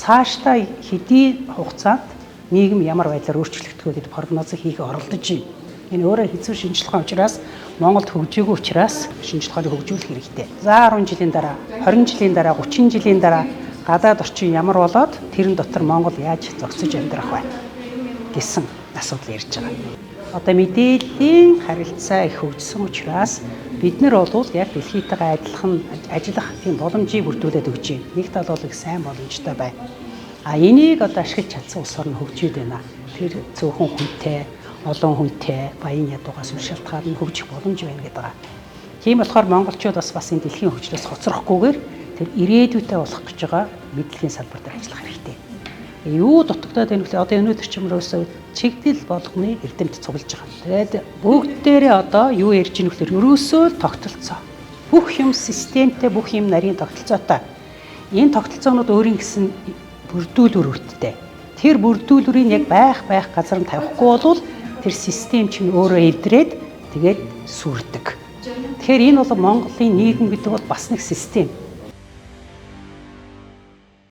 Цаашдаа хэдий хугацаанд нийгэм ямар байдлаар өөрчлөгдөх вэ гэдэг прогнозыг хийх оролдож байна. Энэ өөрөө хэцүү шинжлэх ухаан учраас, Монголд хөгжөөгүй учраас шинжлэх ухааныг хөгжүүлэх хэрэгтэй. За, 10 жилийн дараа, 20 жилийн дараа, 30 жилийн дараа гадаад орчин ямар болоод тэрэн дотор Монгол яаж зогсож амьдрах вэ гэсэн асуудал ярьж байгаа. Одоо мэдээллийн харилцаа их хөгжсөн учраас бид нар бол яг дэлхийтэйгээ адилхан ажиллах тийм боломжийг бүрдүүлээд өгч байна. Нэг тал бол их сайн боломжтой байна. А энийг одоо ашиглаж чадсан улс орн хөгжөөд байна. Тэр цөөхөн хүнтэй, олон хүнтэй, баян ядуугаас үл шалтгаална хөгжих боломж байна гэдэг байгаа. Тийм болохоор монголчууд бас энэ дэлхийн хөгжлөөс хоцрохгүйгээр тэр ирээдүйтэй болох гэж байгаа мэдлэгийн салбар дээр ажиллах хэрэгтэй. Юу дутагдаад байна вэ? Одоо өнөөдөр ч юм уусаа чигдэл болгоны эрдэмт цуглаж байгаа. Тэгээд бүгдээрээ одоо юу ярьж байгаа нөхлөр ерөөсөө л тогтолцоо. Бүх юм системтэй, бүх юм нарийн тогтолцоотой. Энэ тогтолцоонууд өөрийн гэсэн бүрдүүлвэрүүдтэй. Тэр бүрдүүлвэрийг яг байх байх газар нь тавихгүй бол тэр систем чинь өөрөө эвдрээд, тэгээд сүрдэг. Тэгэхээр энэ бол Монголын нийгэм гэдэг бол бас нэг систем.